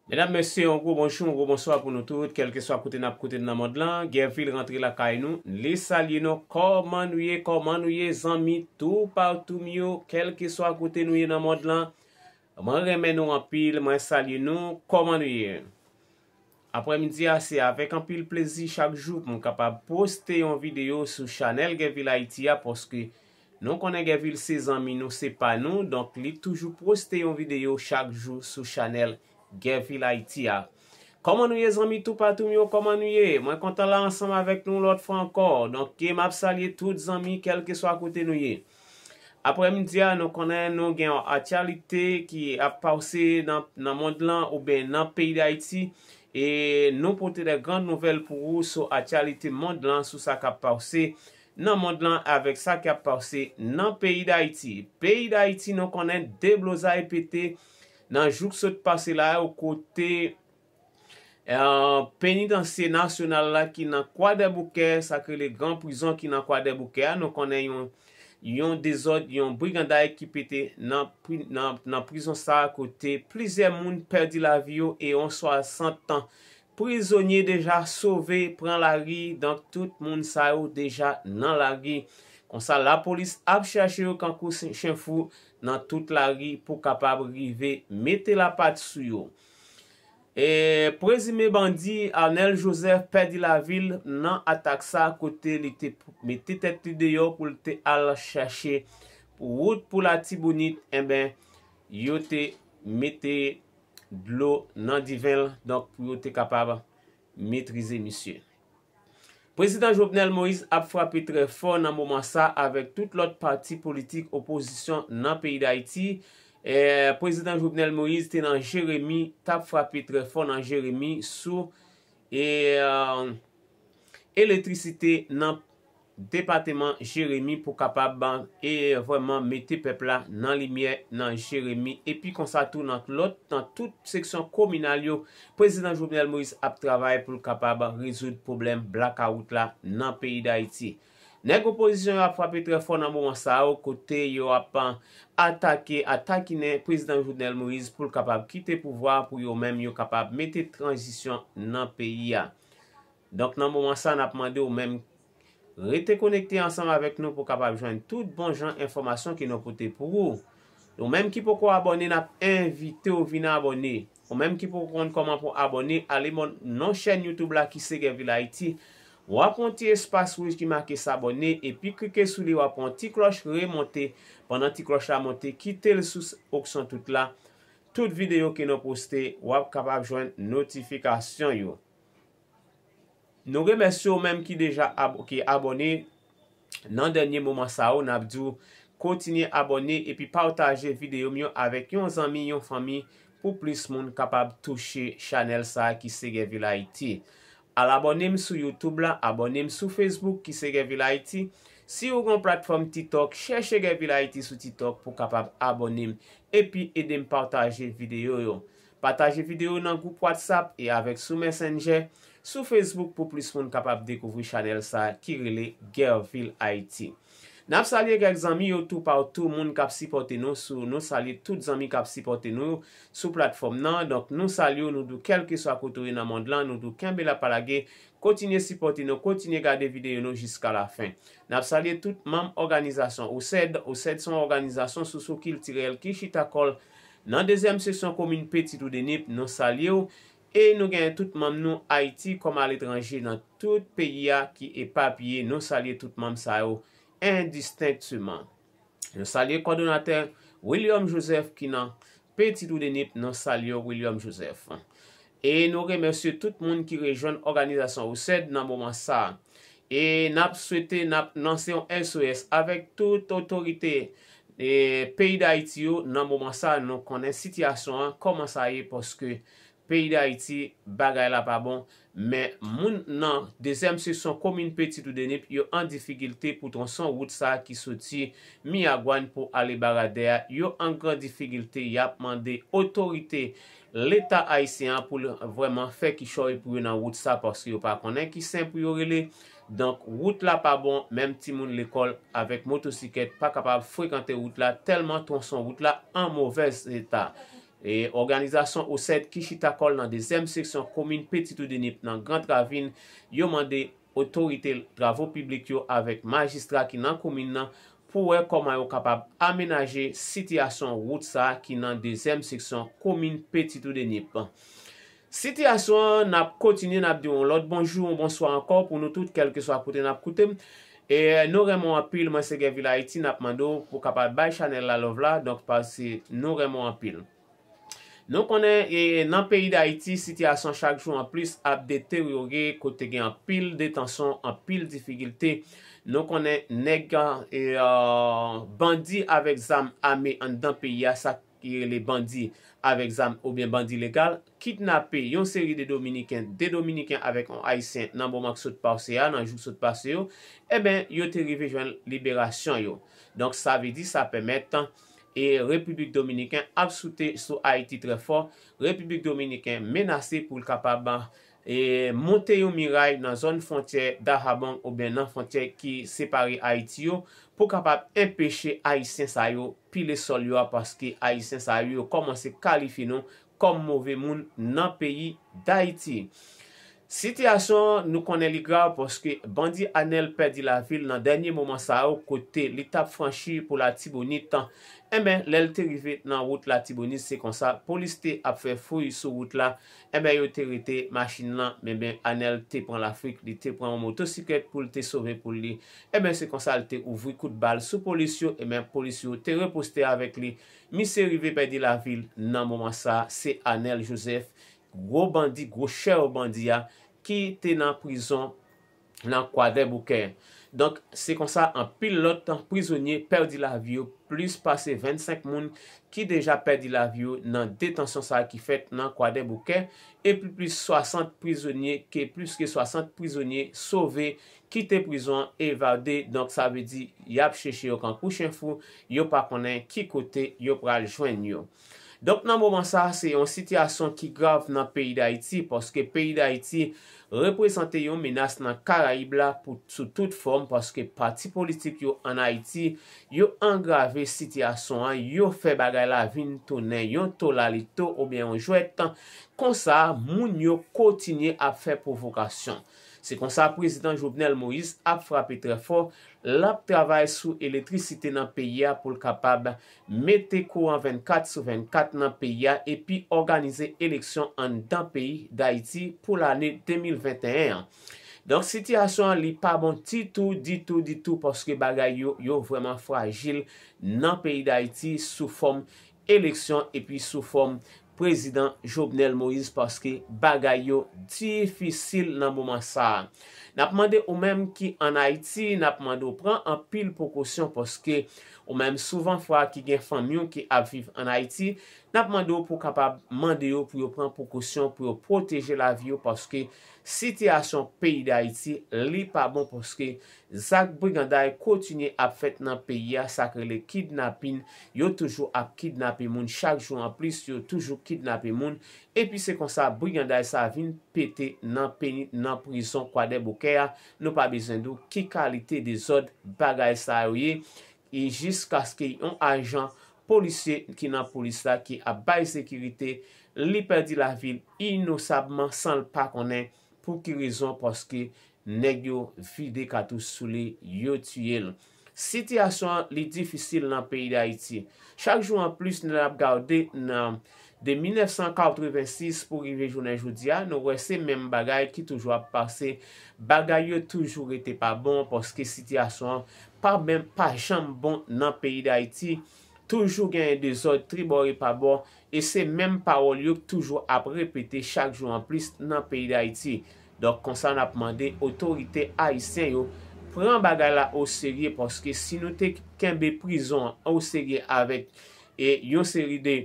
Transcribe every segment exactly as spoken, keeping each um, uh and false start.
Medam, mesye, yon gwo bonjou, yon gwo bonswa pou nou tout, kèlkeswa kote n ap koute n nan mond lan. Gèvil rantre lakay nou, li salye nou. Kòman nou ye? Kòman nou ye, zanmi? Toupatou m yo, kèlkeswa kote nou ye nan mond lan, mwen renmen nou anpil, mwen salye nou. Kòman nou ye? Aprèmidi a, se avèk anpil plezi chak jou pou m kapab poste yon videyo sou chanèl Gèvil Ayiti a, paske nou konnen Gèvil se zanmi nou, se pa nou, donk li toujou poste yon videyo chak jou sou chanèl Gèvil Ayiti a. Kòman nou ye, zanmi toupatou m yo? Kòman nou ye? Mwen kontan la ansanm avèk nou lòt fwa ankò. Donk, m ap salye tout zanmi, kèlkeswa kote nou ye. Aprèmidi a, nou konnen nou gen yon aktyalite ki ap pase nan, nan mond lan oubyen nan peyi Dayiti. E nou pote de grann nouvèl pou ou sou aktyalite mond lan, sou sa k ap pase nan mond lan avèk sa k ap pase nan peyi Dayiti. Peyi Dayiti, nou konnen deblozay pete nan jou k sot pase la yo, kote eh, penitansye nasyonal la ki nan Kwadèboukè, sa k rele Gran Prizon ki nan Kwadèboukè a, nou konnen yon, yon dezòd, yon briganday ki pete nan, pri- nan, nan prizon sa a, kote plizyè moun pèdi lavi yo e yon swasant prizonye deja sove, pran lari, donk tout moun sa yo deja nan lari. Konsa, lapolis ap chèche yo kankou chen fou nan tout lari pou kapab rive mete lapat sou yo. E prezime bandi Arnel Joseph pèdi lavi l nan atak sa a, kote li te mete tèt li deyò pou l te al chèche wout pou Latibonit. Enben, yo te mete dlo nan diven l, donk pou yo te kapab metrize misye. Prezidan Jovenel Moïse ap frape trè fò nan moman sa avèk tout lòt pati politik opozisyon nan peyi Dayiti. Eh, Prezidan Jovenel Moïse te nan Jeremi, t ap frape trè fò nan Jeremi sou e, eh, elektrisite nan depatman Jeremi pou kapab e vrèman mete pèp la nan limyè nan Jeremi. Epi konsa tou nan lòt, nan tout seksyon kominal yo, Prezidan Jovenel Moïse ap travay pou l kapab rezoud pwoblèm blakawout la nan peyi Dayiti. Nèg opozisyon yo ap frape trè fò nan moman sa yo, kote yo ap atake, atakinen Prezidan Jovenel Moïse pou l kapab kite pouvwa pou yo menm yo kapab mete tranzisyon nan peyi a. Donk, nan moman sa, n ap mande w menm rete konekte ansanm avèk nou pou kapab jwenn tout bon jan enfòmasyon ke nou pote pou ou. Ou menm ki poko abòne, n ap envite w vin abòne. Ou menm ki poko konn kòman pou abòne, ale bò nan chèn YouTube la ki se Gèvil Ayiti. W ap wè yon ti espas wouj ki make s'abonner, epi klike sou li, w ap wè yon ti klòch remonte. Pandan ti klòch la monte, kite l sou opsyon tout la. Tout videyo ke nou poste, w ap kapab jwenn notifikasyon yo. Nou remèsye w menm ki deja ab- ki abòne nan dènye moman sa yo. N ap di w kontinye abòne epi pataje videyo m yo avèk yon zanmi, yon fanmi, pou plis moun kapab touche chanèl sa a ki se Gèvil Ayiti. Al abòne m sou YouTube la, abòne m sou Facebook ki se Gèvil Ayiti. Si w gen yon platfòm TikTok, chèche Gèvil Ayiti sou TikTok pou w kapab abòne m epi ede m pataje videyo yo. Pataje videyo nan gwoup WhatsApp e avèk sou Messenger, sou Facebook pou plis moun kapab dekouvri chanèl sa a ki rele Gèvil Ayiti. N ap salye kèk zanmi yo toupatou, moun k ap sipòte nou sou, nou salye tout zanmi k ap sipòte nou sou platfòm nan. Donk, nou salye w, nou di w kèlkeswa kote w ye nan mond lan, nou di w kenbe la pa lage, kontinye sipòte nou, kontinye gade videyo nou jiska lafen. N ap salye tout manm òganizasyon OCED. OCED se yon òganizasyon sosyokiltirèl ki chita kò l nan dezyèm seksyon komin Petitwoudenip. Nou salye w e nou genyen tout manm nou Ayiti kòm aletranje nan tout peyi a ki epapiye. Nou salye tout manm sa yo endistenkteman. Nou salye kòdonatè William Joseph ki nan Petitwoudenip, nou salye w, William Joseph. E nou remèsye tout moun ki rejwenn òganizasyon OCED nan moman sa a. E n ap swete, n ap lanse yon S O S avèk tout otorite e peyi Dayiti yo nan moman sa a. Nou konnen sitiyasyon an, kòman sa ye, paske peyi Dayiti, bagay la pa bon. Men moun nan dezyèm seksyon komin Petitwoudenip yo an difikilte pou tronson wout sa a ki soti Miragwàn pou ale Baradè a. Yo an gran difikilte, y ap mande otorite Leta ayisyen an pou l vrèman fè kichòy pou yo nan wout sa, paske yo pa konnen ki sen pou yo rele. Donk, wout la pa bon, menm timoun lekòl avèk motosiklèt pa kapab frekante wout la, tèlman tronson wout la an movèz eta. E òganizasyon OCED ki chita kò l nan dezyèm seksyon komin Petitwoudenip nan Grand Ravine, yo mande otorite travo piblik yo avèk majistra ki nan komin nan pou wè kòman yo kapab amenaje sitiyasyon wout sa a ki nan dezyèm seksyon komin Petitwoudenip. Sitiyasyon an, n ap kontinye, n ap di yon lòt bonjou, yon bonswa ankò pou nou tout, kèlkeswa kote n ap koute m. E nou renmen w anpil, mwen se Guervil Haïti, n ap mande w pou w kapab bay chanèl la love la, donk paske nou renmen w anpil. Nou konnen e, nan peyi Dayiti, sitiyasyon chak jou an plis ap deteryore, kote gen anpil detansyon, anpil difikilte. Nou konnen nèg e, bandi avèk zam ame anndan peyi a, sa ki rele bandi avèk zam oubyen bandi legal, kidnape yon seri de Dominiken, de Dominiken avèk yon Ayisyen nan moman k sot pase a, nan jou k sot pase yo, enben, yo te rive jwenn liberasyon yo. Donk, sa vle di sa pèmèt e Repiblik Dominiken ap soute sou Ayiti trè fò. Repiblik Dominiken menase pou l kapab e monte yon miray nan zòn fwontyè Dajabón oubyen nan fwontyè ki separe Ayiti yo pou kapab enpeche Ayisyen sa yo pile sòl yo a, paske Ayisyen sa yo, yo kòmanse kalifye nou kòm move moun nan peyi Dayiti. Sitiyasyon an, nou konnen li grav paske bandi Anèl pèdi lavi l nan dènye moman sa yo kote li t ap franchi pou Latibonit. Enben, lè l te rive nan wout Latibonit, se konsa polis te ap fè fouy sou wout la. Enben, yo te rete machin lan, men ben, Anèl te pran lafrik, li te pran yon motosiklèt pou l te sove pou li. Enben, se konsa l te ouvri kout bal sou polis yo, enben, polis yo te riposte avèk li. Misye rive pèdi lavi l nan moman sa a, se Anèl Joseph, gwo bandi, gwo chèf bandi a, ki te nan prizon nan Kwadèboukè. Donk, se konsa anpil lòt prizonye pèdi lavi yo, plis pase vennsenk moun ki deja pèdi lavi yo nan detansyon sa a ki fèt nan Kwadèboukè, epi plis swasant prizonye, ke plis ke swasant prizonye sove, kite prizon an, evade. Donk, sa vle di, y ap chèche yo kankou chen fou, yo pa konnen ki kote yo pral jwenn yo. Donk, nan moman sa a, se yon sitiyasyon ki grav nan peyi Dayiti, paske peyi Dayiti reprezante yon menas nan Karayib la pou, sou tout fòm, paske pati politik yo ann Ayiti, yo angrave sitiyasyon an, yo fè bagay la vin tounen yon tolalito oubyen yon jwèt. Konsa, moun yo kontinye ap fè pwovokasyon. Se konsa, Prezidan Jovenel Moïse ap frape trè fò, l ap travay sou elektrisite nan peyi a pou l kapab mete kouran vennkat sou vennkat nan peyi a epi òganize eleksyon anndan peyi Dayiti pou lane de mil venteyen an. Donk, sitiyasyon an, li pa bon ditou, ditou, ditou, paske bagay yo, yo vrèman frajil nan peyi Dayiti sou fòm eleksyon epi sou fòm Prezidan Jovenel Moïse, paske bagay yo difisil nan moman sa a. N ap mande ou menm ki ann Ayiti, n ap mande w pran anpil prekosyon, paske ou menm, souvan fwa, ki gen fanmi w ki ap viv ann Ayiti, n ap mande w pou w kapab mande yo pou yo pran prekosyon, pou yo pwoteje lavi yo, paske sitiyasyon peyi Dayiti, li pa bon, paske zak briganday kontinye ap fèt nan peyi a, sa k rele kidnapin. Yo toujou ap kidnape moun chak jou an plis, yo toujou kidnape moun. Epi se konsa briganday sa vin pete nan peni, nan prizon Kwadèboukè a. Nou pa bezwen di w ki kalite dezòd bagay sa yo ye. E jiskaske yon ajan polisye ki nan polis la ki ap bay sekirite, li pèdi lavi l inosabman san l pa konnen pou ki rezon, paske nèg yo vide katouch sou li, yo tiye l. Sitiyasyon an, li difisil nan peyi Dayiti. Chak jou an plis, n ap gade nan, de mil nèf san katrevensis pou rive jounen jodi a, nou wè se menm bagay ki toujou ap pase. Bagay yo toujou rete pa bon, paske sitiyasyon an pa menm, pa janm bon nan peyi Dayiti. Toujou genyen dezòd tribò e pabò, e se menm pawòl yo k toujou ap repete chak jou an plis nan peyi Dayiti. Donk, konsa, n ap mande otorite ayisyen yo pran bagay la oserye, paske si nou te kenbe prizon an oserye avèk, e, yon seri de,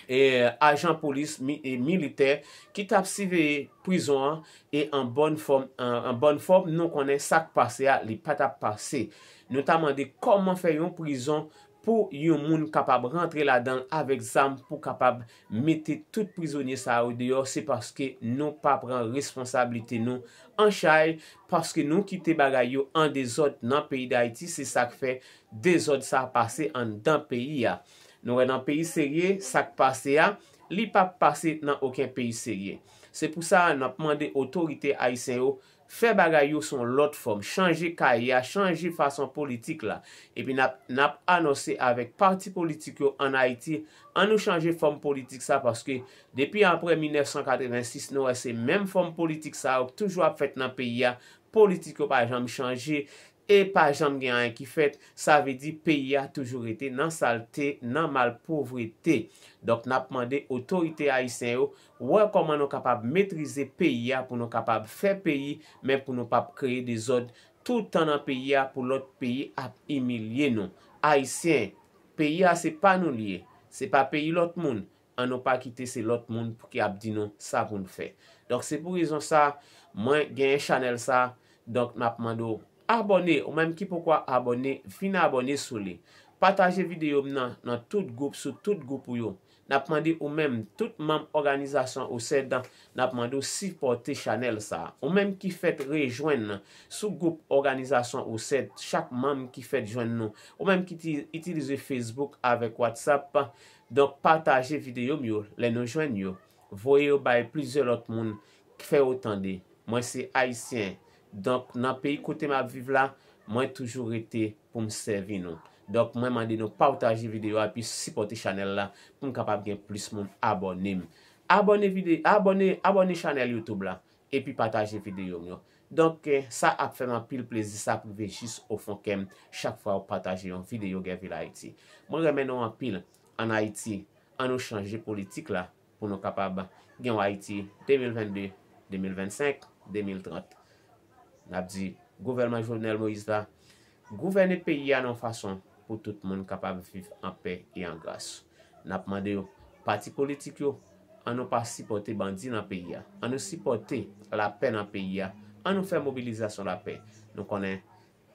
e, ajan polis, mi-, e, militè ki t ap siveye prizon an, e an bòn fòm, an, an bòn fòm, nou konnen sa k pase a, li pa t ap pase. Nou ta mande kòman fè yon prizon pou yon moun kapab rantre ladan l avèk zam pou kapab mete tout prizonye sa yo deyò, se paske nou pa pran responsablite nou an chay, paske nou kite bagay yo an dezòd nan peyi Dayiti, se sa k fè dezòd sa pase anndan peyi a. Nou wè nan peyi serye, sa k pase a, li p ap pase nan okenn peyi serye. Se pou sa, n ap mande otorite ayisyen yo fè bagay yo sou yon lòt fòm, chanje kaye a, chanje fason politik la. Epi n ap, n ap anonse avèk pati politik yo ann Ayiti, ann nou chanje fòm politik sa, paske depi apre mil nèf san katrevensis, nou wè se menm fòm politik sa yo k toujou ap fèt nan peyi a, politik yo pa janm chanje, e pa janm gen anyen ki fèt, sa vle di peyi a toujou rete nan salte, nan malpovrete. Donk, n ap mande otorite ayisyen yo wè kòman nou kapab metrize peyi a pou nou kapab fè peyi, men pou nou p ap kreye dezòd toutan nan peyi a pou lòt peyi ap imilye nou. Ayisyen, peyi a se pa nou l ye, se pa peyi lòt moun, ann nou pa kite se lòt moun pou ki ap di nou sa pou n fè. Donk, se pou rezon sa, mwen genyen chanèl sa, donk, m ap mande w abòne, ou menm ki poko abòne, vin abòne sou li. Pataje videyo m nan, nan tout gwoup, sou tout gwoup ou yo. N ap mande ou menm, tout manm òganizasyon OCED, n ap mande w sipòte chanèl sa. Ou menm ki fèt rejwenn sou gwoup òganizasyon OCED, chak manm ki fèt jwenn nou, ou menm ki ti-, itilize Facebook avèk WhatsApp, donk pataje videyo m yo, lè nou jwenn yo, voye yo bay plizyè lòt moun, fè yo tande. Mwen se Ayisyen, donk nan peyi kote m ap viv la, mwen toujou rete pou m sèvi nou. Donk, mwen mande nou pataje videyo a epi sipòte chanèl la pou m kapab gen plis moun abòne m. Abòne vide-, abòne, abòne chanèl YouTube la epi pataje videyo m yo. Donk, eh, sa ap fè m anpil plezi, sa ap rive jis o fon kè m chak fwa w pataje yon videyo Guerville Haïti. Mwen renmen nou anpil. Ann Ayiti, ann nou chanje politik la pou nou kapab gen yon Ayiti de mil vennde, de mil vennsenk, de mil trant. N ap di gouvènman Jovenel Moïse la gouvène peyi a nan yon fason pou tout moun kapab viv an pè e an gras. N ap mande yo, pati politik yo, ann nou pa sipòte bandi nan peyi a. Ann nou sipòte lapè nan peyi a. Ann nou fè mobilizasyon lapè. Nou konnen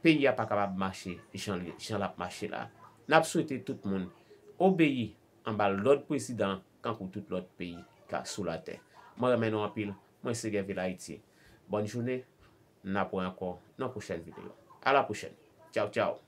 peyi a pa kapab mache jan li, jan l ap mache la. N ap swete tout moun obeyi anba lòd prezidan kankou tout lòt peyi ka sou latè. Mwen renmen nou anpil. Mwen se Guerville Haïti. Bòn jounen. N ap wè ankò nan pwochèn videyo. A la pwochèn. Tchaw, tchaw.